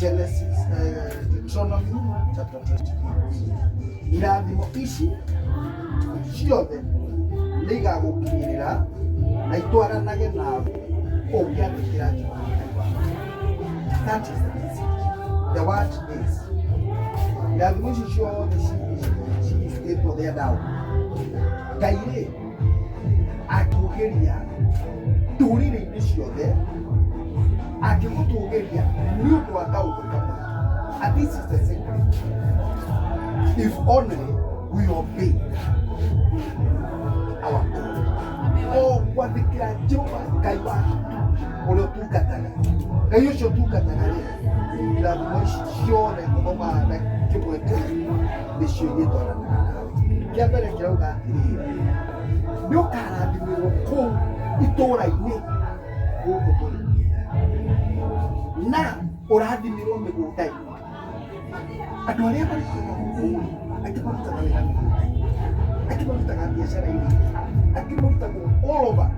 Genesis, Deuteronomy chapter 28. Irathimo ici ciothe nĩ igagũkinyĩrĩra na itwaranage nawe ũngĩathĩkĩra Jehova Ngai waku. That is the message. The word is. Irathimo ici ciothe ciĩtwo there down. Ngai rĩ angĩũgĩria ndũrĩrĩ-inĩ ciothe angĩgũtũgĩria nĩ ũndũ wa kaũndũ kamwe. And this is the secret. If only we obey our God. O gwathĩkĩra Jehova Ngai waku ũrĩa ũtungataga. Ngai ũcio ũtungataga rĩ, irathimo ici ciothe gũthoma na kĩmwe tu nĩcio igĩtwaranaga nawe. Kĩa mbere kĩrauga atĩrĩrĩ, nĩ ũkarathimĩrwo kũu itũũra-inĩ gũkũ tũrĩ na ũrathimĩrwo mĩgũnda-inĩ. Andũ arĩa marutaga gũkũ rĩ, angĩ marutaga wĩra mĩgũnda-inĩ, angĩ marutaga biacara-inĩ, angĩ marutaga all over.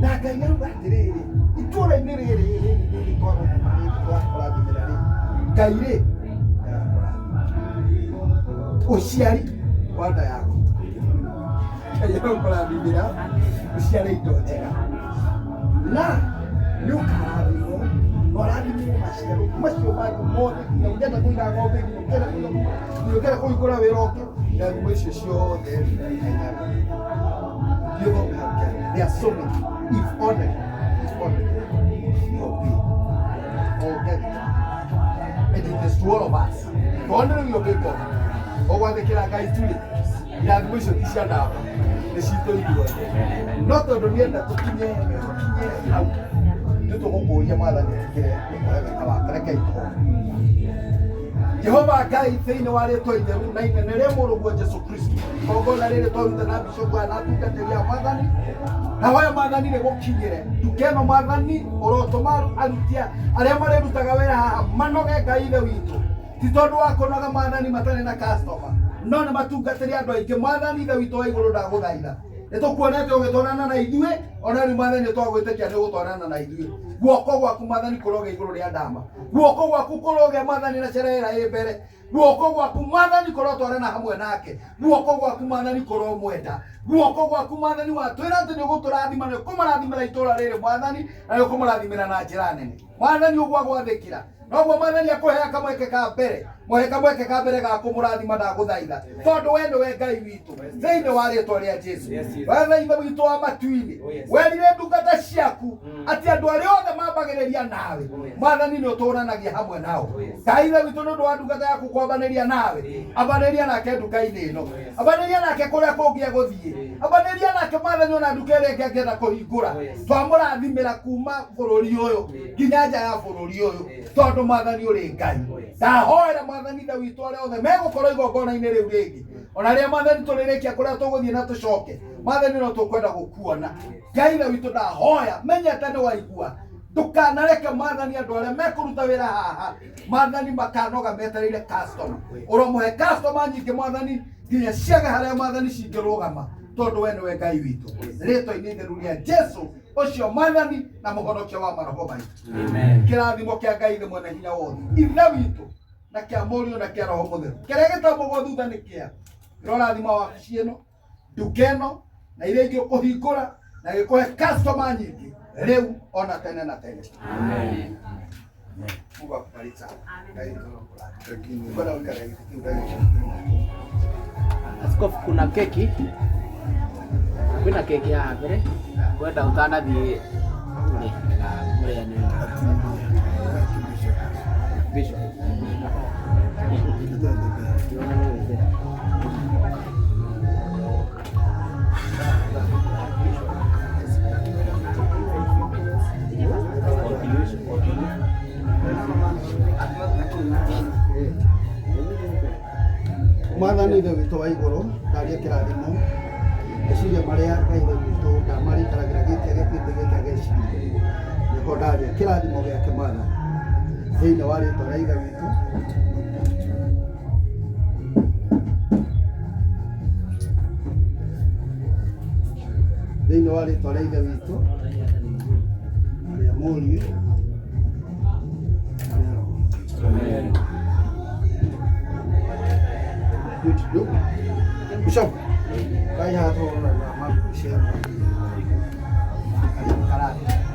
Na Ngai arauga atĩrĩrĩ, itũũra-inĩ rĩrĩ rĩrĩ rĩrĩ twarũgama rĩrĩ twakũrathimĩra rĩ, Ngai rĩ arakũrathima. Ũciari wa nda yaku. Ngai arokũrathimĩra ũciare indo njega. Na nĩ ũkarathimwo na ũrathimwo maciaro macio mangĩ mothe nginya ũngĩenda kũiga ng'ombe nginya ũngĩenda kũiga mbũri, nginya ũngĩenda kũhingũra wĩra ũngĩ irathimo icio ciothe Ngai nĩagũkũhe. You don't have care. There are so many. If only, if only you obey. Oh, get it. And it is to all of us. If only we obey God. Ũgwathĩkĩra Ngai tu rĩ, irathimo icio ti cia ndamba, nĩ citũ ithuothe. No tondũ nĩenda tũkinye tũkinye hau, nĩ tũgũkũria Mwathani ĩtĩkĩre gũkũhe wega wake. Rekei tũhoe. Jehova Ngai thĩinĩ wa rĩtwa itheru na inene rĩa mũrũguo Jesu Kristo igongona rĩrĩ twaruta na bishop aya na atungatĩri a Mwathani na hoya Mwathani rĩgũkinyĩre nduka ĩno Mwathani ũrotũma aruti arĩa marĩrutaga wĩra haha manoge Ngai ithe witũ ti tondũ wa kũnoga Mwathani matarĩ na customer no nĩ matungatĩre andũ aingĩ Mwathani ithe witũ wa igũrũ ndagũthaitha nĩ tũkuonete ũgĩtwarana na ithuĩ ona rĩu Mwathani nĩ twagwĩtĩkia nĩ ũgũtwarana na ithuĩ guoko gwaku Mwathani kũrogĩa igũrũ rĩa ndama guoko gwaku kũrogĩa Mwathani na cerera ĩ mbere guoko gwaku Mwathani kũrotwarana hamwe nake guoko gwaku Mwathani kũromwenda guoko gwaku Mwathani watwĩra atĩ nĩ ũgũtũrathima na ũkũmũrathimĩra itũũra rĩrĩ Mwathani na nĩ ũkũmũrathimĩra na njĩra nene Mwathani ũguo agwathĩkĩra noguo Mwathani akũhea kamweke ka mbere mũhe kamweke ka mbere ga kũmũrathima ndagũthaitha tondũ we nĩwe Ngai witũ thĩinĩ wa rĩtwa rĩa Jesu wetha ithe witũ wa matu-inĩ werire ndungata ciaku atĩ andũ arĩa othe mambagĩrĩria nawe Mwathani nĩ ũtũranagia hamwe nao Ngai ithe witũ nĩ ũndũ wa ndungata yaku kwambanĩria nawe ambanĩria nake nduka-inĩ ĩno ambanĩria nake kũrĩa kũngĩ egũthiĩ ambanĩria nake Mwathani ona nduka ĩrĩa ĩngĩ angĩenda kũhingũra twamũrathimĩra kuma bũrũri ũyũ nginya nja ya bũrũri ũyũ tondũ Mwathani ũrĩ Ngai ndahoera Mwathani ithe witũ arĩa othe megũkorwo igongona-inĩ rĩu rĩngĩ ona rĩrĩa Mwathani tũrĩrĩkia kũrĩa tũgũthiĩ na tũcoke Mwathani no tũkwenda gũkuona Ngai ithe witũ ndahoya menyete nĩ waigua ndũkanareke Mwathani andũ arĩa mekũruta wĩra haha Mwathani makanoga metereire customer ũromũhe customer nyingĩ Mwathani nginya ciage harĩa Mwathani cingĩrũgama tondũ we nĩwe Ngai witũ rĩtwa-inĩ itheru rĩa Jesu ũcio Mwathani na mũhonokia wa maroho maitũ Amen. kĩrathimo kĩa Ngai ithe mwene hinya wothe ithe witũ na kĩa mũriũ na kĩa roho mũtheru kĩrĩa gĩtambũgwo thutha nĩ kĩa kĩrorathima wabici ĩno nduka ĩno na iria ingĩ ũkũhingũra na gĩkũhe customer nyingĩ rĩu ona tene na tene. Amen. Mungu akubariki sana. Ngai akurathime. Bwana ũikare gĩtĩ kĩu ndagĩka. Askofu, kuna keki, kwĩna keki haha mbere, ngwenda ũtanathiĩ tũrĩ na mũrĩanĩre. Bishop. Mwathani ithe witũ wa igũrũ ndaria kĩrathimo meciria marĩa Ngai ithe witũ ndamarĩikaragĩra gĩkĩ gĩkuĩte gĩkĩ ageciria nĩho ndaria kĩrathimo gĩake Mwathani thĩinĩ wa rĩtwa rĩa ithe witũ thĩinĩ wa rĩtwa rĩa ithe witũ na rĩa mũriũ na rĩa roho. Ciao. Karate.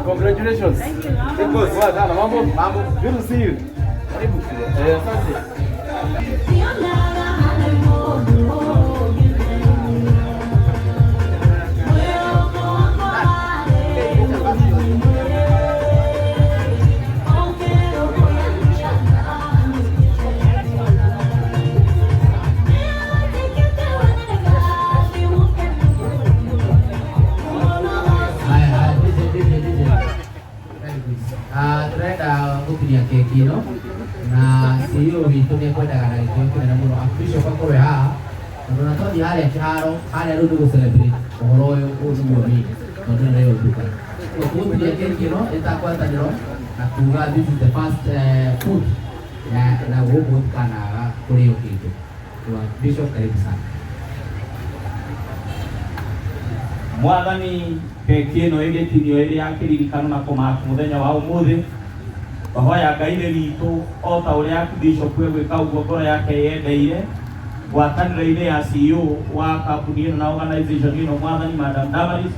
Congratulations. Thank you. Poa sana, mambo? Mambo. Good to see you. Karibu. Eh, asante. Haya, haya, DJ, DJ, DJ. Very good. Ah, turenda gũtinia keki ĩno na CEO witũ nĩ ekwendaga na gĩtĩo kĩnene mũno Archbishop akorwe haha tondũ na twathiĩ harĩa kĩharo harĩa rĩu nĩ gũ celebrate ũhoro ũyũ ũyũ nĩguo main tondũ ĩno nĩyo nduka. So tũgũtinia keki ĩno ĩta ngwatanĩro na kuga this is the first food ya na gũkũ gũtikanaga kũrĩo kĩndũ. So Bishop, karibu sana. Mwathani keki ĩno ĩgĩtinio ĩrĩ ya kĩririkano na kũmaka mũthenya wa ũmũthĩ twahoya Ngai ithe witũ o ta ũrĩa Bishop egwĩka ũguo ngoro yake yendeire ngwatanĩro-inĩ ya CEO wa kambuni ĩno na organization ĩno Mwathani Madam Damaris,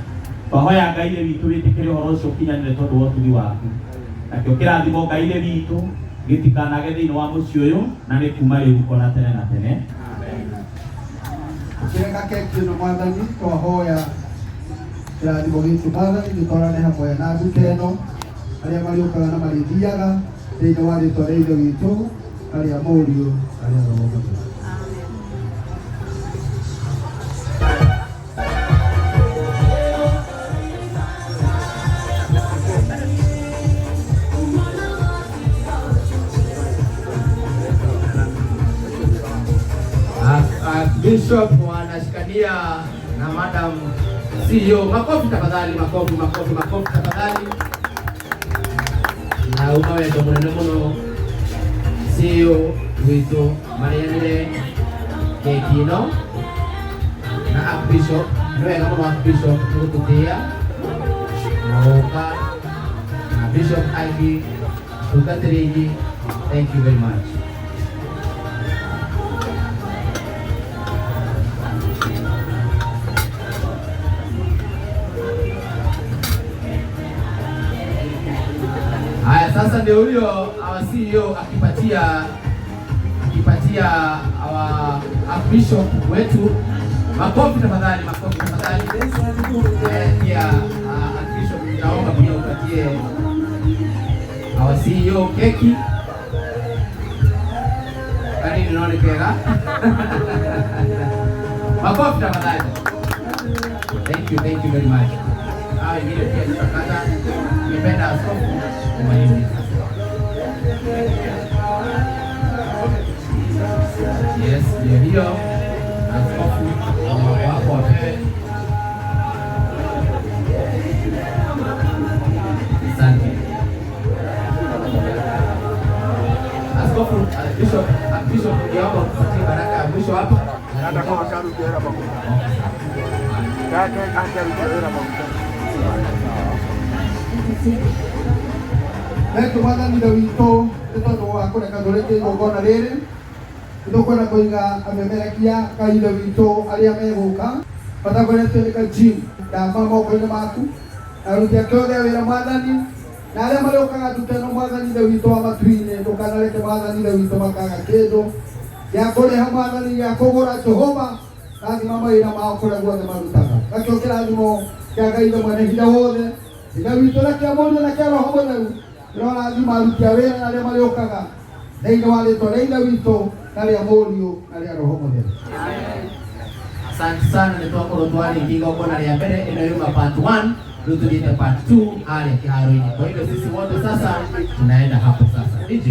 twahoya Ngai ithe witũ wĩtĩkĩre ũhoro ũcio ũkinyanĩre tondũ wa ũtugi waku. Nakĩo kĩrathimo Ngai ithe witũ gĩtikanage thĩinĩ wa mũciĩ ũyũ na nĩ kuma rĩu ona tene na tene. Ũkĩrenga keki ĩno mwathani twahoya kĩrathimo gĩkĩ mwathani gĩtwarane hamwe na nduka ĩno arĩa marĩũkaga na marĩthiaga thĩinĩ wa rĩtwa rĩa ithe witũ na rĩa mũriũ na rĩa roho mũtheru. Bishop wanashikania na Madam CEO. Makofi tafadhali, makofi, makofi, makofi tafadhali. Na uma wendo munene muno CEO witũ marĩanĩre keki ĩno na Archbishop. Nĩ wega mũno Archbishop nĩ gũtũtĩĩa na gũka na Bishop angĩ tungatĩri ingĩ. Thank you very much. Haya, sasa ndio huyo our CEO akipatia our Archbishop wetu makofi tafadhali, makofi tafadhali. Pia Archbishop, naomba pia upatie our CEO keki. Kani ninaone kega. Makofi tafadhali. Thank you, thank you very much. Hawa wengine pia tutakata. Ningependa askofu umalizie sasa. Yes, ndio hiyo. Askofu wako wapewe. Asante. Askofu, Bishop, Bishop ningeomba utupatie baraka ya mwisho hapa. Thengiũ mwathani ithe witũ nĩ tondũ wa kũreka tũrĩkie igongona rĩrĩ nĩ tũkwenda kũiga amemerekia ka ithe witũ arĩa megũka matongoretio nĩ kajim ndamba moko-inĩ maku na aruti ake othe a wĩra mwathani na arĩa marĩũkaga nduka ĩno mwathani ithe witũ wa matu-inĩ ndũkanareke mwathani ithe witũ makaga kĩndũ gĩa kũrĩha mwathani gĩa kũgũra Jehova Rathima mawĩra mao kũrĩa guothe marutaga. Nakĩo kĩrathimo kĩa Ngai Ithe mwene hinya wothe, Ithe witũ na kĩa Mũriũ na kĩa Roho Mũtheru, kĩrorathima aruti a wĩra na arĩa marĩũkaga thĩinĩ wa rĩtwa rĩa Ithe witũ na rĩa Mũriũ na rĩa Roho Mũtheru. Asante sana nĩ twakorwo twarĩkia igongona rĩa mbere ĩno yuma part 1 rĩu tũthiĩte part 2 harĩa kĩharo-inĩ. Kwa hivyo sisi wote sasa tunaenda hapo sasa. DJ.